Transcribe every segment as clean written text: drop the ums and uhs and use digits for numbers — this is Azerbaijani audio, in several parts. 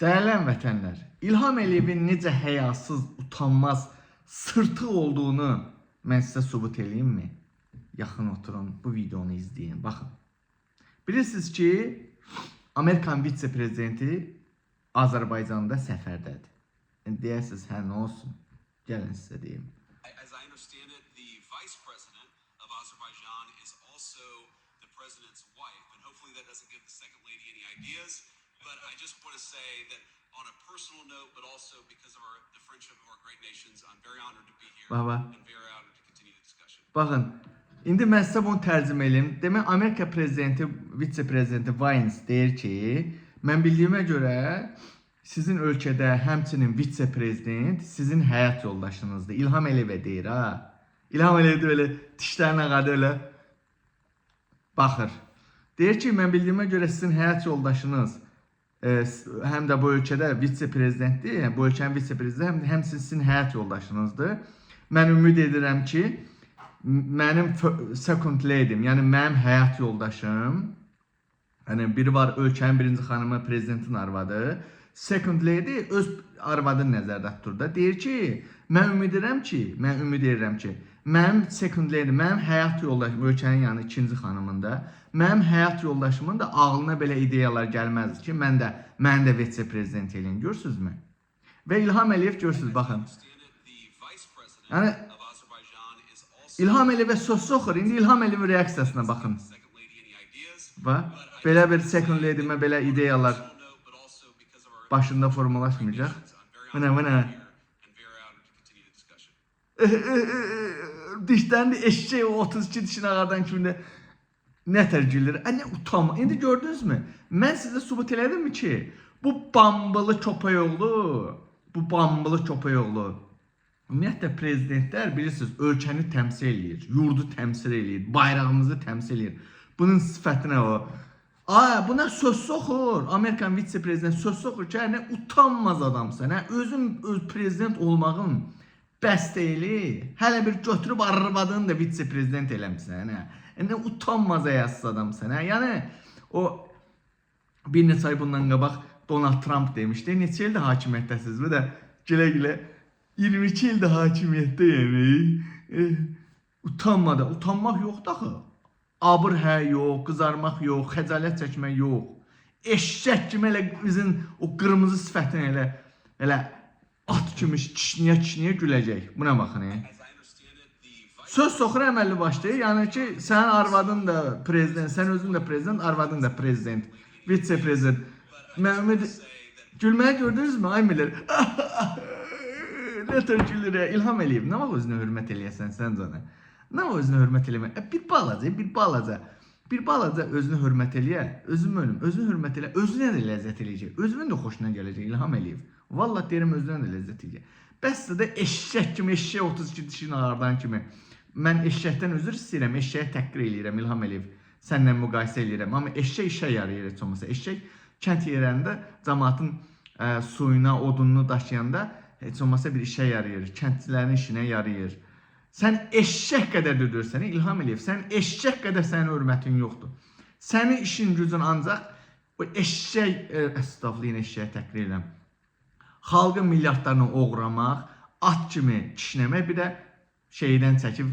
Dəyərli həmvətənlər, İlham Əliyevin necə həyasız, utanmaz, sırtıq olduğunu mən sizə sübut eləyimmi? Yaxın oturun, bu videonu izləyin. Baxın. Bilirsiniz ki, Amerikan vitse-prezidenti Azərbaycanda səfərdədir. İndi deyərsiniz, hə, nə olsun? Gəlin sizə deyim. As I understand it, the vice president of Azerbaijan is also the president's wife, and hopefully that doesn't give the second lady any ideas. But I just want to say that on a personal note, but also because of the friendship of our great nations, I'm very honored to be here Baba. And very honored to continue the discussion. Baxın, indi mən sizə bunu tərcümə eləyim. Demək, Amerika prezidenti, vitse-prezidenti Vance deyir ki, mən bildiyimə görə sizin ölkədə həmçinin vitse-prezident sizin həyat yoldaşınızdır. İlham Əliyevə deyir ha. İlham Əliyev də belə dişlərini ağardı elə baxır. Deyir ki, mən bildiyimə görə sizin həyat yoldaşınız həm də bu ölkədə vitse-prezidentdir, yəni bu ölkənin vitse-prezidenti həm sizin həyat yoldaşınızdır. Mən ümid edirəm ki, mənim second lady'm, yəni mənim həyat yoldaşım, yəni biri var ölkənin birinci xanımı, prezidentin arvadı. Second lady öz arvadını nəzərdə tutur da. Deyir ki, mən ümid edirəm ki, mənim second lady, mənim həyat yoldaşım, ölkənin yəni ikinci xanımında, mənim həyat yoldaşımın da ağlına belə ideyalar gəlməzdi ki, mən də vitse-prezident eləyim. Görürsünüzmü? Və İlham Əliyev görürsüz, baxın. Understand it, the vice president Yəni of Azerbaijan is also İlham Əliyevə söz soxur. İndi İlham Əliyevin reaksiyasına baxın. The second lady any ideas. Bax, belə bir second lady'mə belə ideyalar Personal note, but also because of our başında formalaşmayacaq. nations, I'm very Bu nə, honored bu to nə? be here and very honored to continue the discussion. Dişlərini eşşək o 32 dişini ağardan kimi də nətər gülür. Ə, nə utanma. İndi gördünüzmü? Mən sizə sübut elədim ki, bu bambılı köpək oğlu, bu bambılı köpək oğlu. Ümumiyyətlə prezidentlər bilirsiniz, ölkəni təmsil eləyir, yurdu təmsil eləyir, bayrağımızı təmsil eləyir. Bunun sifətinə o. Ay, buna söz soxur. Amerikan vitse-prezidenti söz soxur ki, nə utanmaz adamsan, hə? Özün öz prezident olmağın bəs deyil. Hələ bir götürüb arvadını da vitse-prezident eləmisən, hə? Nə utanmaz həyasız adamsan, hə? Yəni o bir neçə ay bundan qabaq Donald Trump demişdi. Neçə ildir hakimiyyətdəsiniz? Bu da gülə-gülə 22 ildir hakimiyyətdəyəm. Utanmadı. Utanmaq yoxdur axı. Abır hə yox, qızarmaq yox, xəcalət çəkmək yox. Eşşək kimi elə üzün o qırmızı sifətin elə at kimi kişniyə kişniyə güləcək. Buna baxın. As I understand it, the vice Söz soxur əməlli başlı. Yəni ki, sənin arvadın da prezident, sən özün də prezident, arvadın da prezident, vitse-prezident. Mən ümid gülməyi gördünüzmü? Ay Miller. Nə tər gülür ya? İlham Əliyev, nə vaxt özünə hörmət eləyəsən sən canı? Nə vaxt özünə hörmət eləmə? Bir balaca, bir balaca. Bir balaca özünü hörmət eləyə, özüm ölüm, özünü hörmət elə, özünə də ləzzət eləyəcək. Özünün də xoşuna gələcək İlham Əliyev. Vallah deyirəm, özünə də ləzzət eləyəcək. Bəs də eşşək kimi, eşşək 32 dişin ağardan kimi. Mən eşşəkdən üzr istəyirəm, eşşəyə təhqir eləyirəm İlham Əliyev. Səninlə müqayisə eləyirəm. Amma eşşək işə yarayır heç olmasa. Eşşək kənd yerlərində cəmaatın suyuna, odununu daşıyanda heç olmasa bir işə yarayır. Kəndlilərin işinə yarayır. Sən eşşək qədər də deyirsən, İlham Əliyev, sən eşşək qədər sənin hörmətin yoxdur. Sənin işin gücün ancaq o eşşək, əstəğfurullah, yenə eşşəyə təhqir edirəm. Xalqın milyardlarını oğramaq, at kimi kişnəmək, bir də şeydən çəkib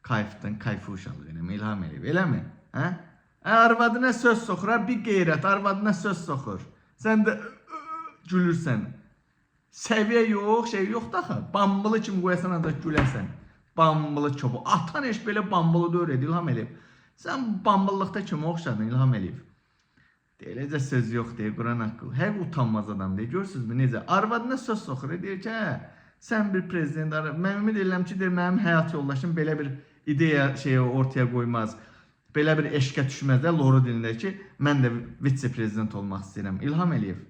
kayfdan, kayfuşalıq eləmək İlham Əliyev, eləmi? Hə? Arvadına söz soxur, ha, bir qeyrət, arvadına söz soxur. Sən də gülürsən. Səviyyə yox, şey yox da axı. Bambılı kimi qoyasan ancaq güləsən. Bambılı çobu. Atan heç belə bambılı deyil İlham Əliyev. Sən bambıllıqda kimə oxşadın İlham Əliyev? Eləcə söz yox deyir, Quran haqqı. Həqiq utanmaz adam deyir. Görürsünüzmü necə? Arvadına söz soxur. Deyir ki, hə, sən bir prezident, mən ümid edirəm ki, deyir, mənim həyat yoldaşım belə bir ideya şeyi ortaya qoymaz. Belə bir eşqə düşməz də loru dilində ki, mən də vitse-prezident olmaq istəyirəm. İlham Əliyev.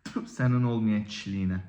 Tüh, sənin olmayan kişiliyinə.